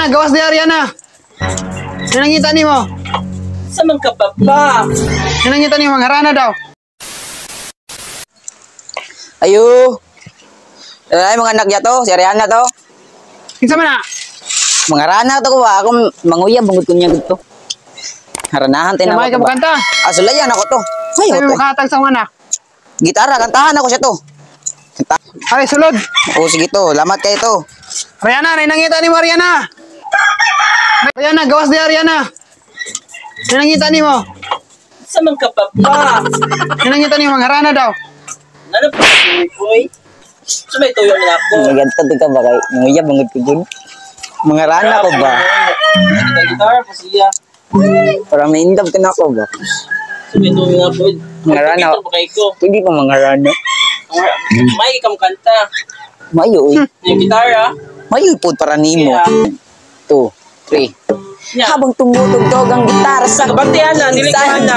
Ariana, gawas di Ariana. Nanangita nimo. Sa man ka, papa? Nanangita nimo harana daw. Ayo. Ay, mga anak niya to, si Ariana to. Kinsa man na? Mga rana to ko ba? Ako manguyab bangod ko niya dito. Haranahan tayo May na ka ako ba? kanta. Ah, sulayan ako to. Ay, Sabi to. mo kahatag sa mga anak. Gitara, kantahan ako siya to. Kanta. Ay, sulod. Oh, sige to. Lamat kayo to. Ariana, nanangita nimo Ariana. Ariana, gawas di Ariana. Nanangita nimo. Sa man ka, papa? Nanangita nimo harana daw. Ano pa, boy? So may tuyo na ako. Maganta ka ba kay manguyab bangod ko dun? Mga rana ko ba? Kita gitara pa siya. Parang naindab ka na ako ba? So may tuyo na ako. Mga rana. Ito pa kay ko. Pwede pa mga rana. May ikam kanta. Mayo eh. Yung gitara. Mayo po para nimo. Yeah. 2, 3. Nya. Habang tumutugtog ang gitara sa Kabante ana, dili ko ana.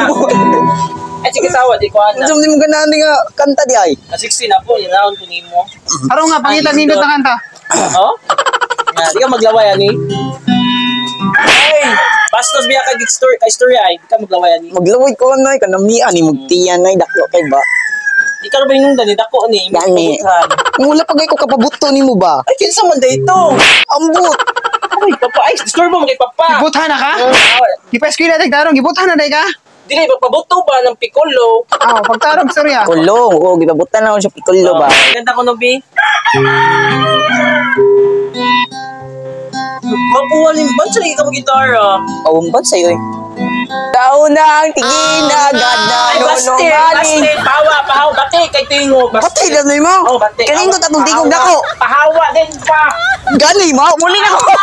Ay sige tawa, di ko ana. Unsa mo ganahan nga kanta di ay? Na 16 ako, yun ko nimo. Aron nga pangita nindot na kanta. Oh? Nga, di ka maglaway ani. Ay, bastos biya ka gig story, kay story ay, di ka maglaway ani. Maglaway ko noy kanamian ni mugtiyan nay dako kay ba. Di ka ba yung dani dako ni? Gani. Wala pa gay ko kapabuto nimo ba? Ay, kinsa man dito? Ambot. Ay, papa, ay, disturbo mo kay papa. Gibuthan na ka? Oh, Gipa-eskwela dag tarong gibuthan na day ka? Dili pagpabuto ba ng piccolo? Aw, pagtarong storya. Kulong, oo gipabutan na ako sa piccolo ba. Ganda ko no, bi. Mapuwalin ba? Sige ka mag-gitara. Awang ba sa'yo eh? Tao na ang tingin agad na Ay, baste, nunungaling. baste, pawa, pahawa, bati, kay tingo. Patay na mo. Oh, bati. Kanindot atong tingog Pahawa. dako. Pahawa din pa. Gani mo, muli na ko.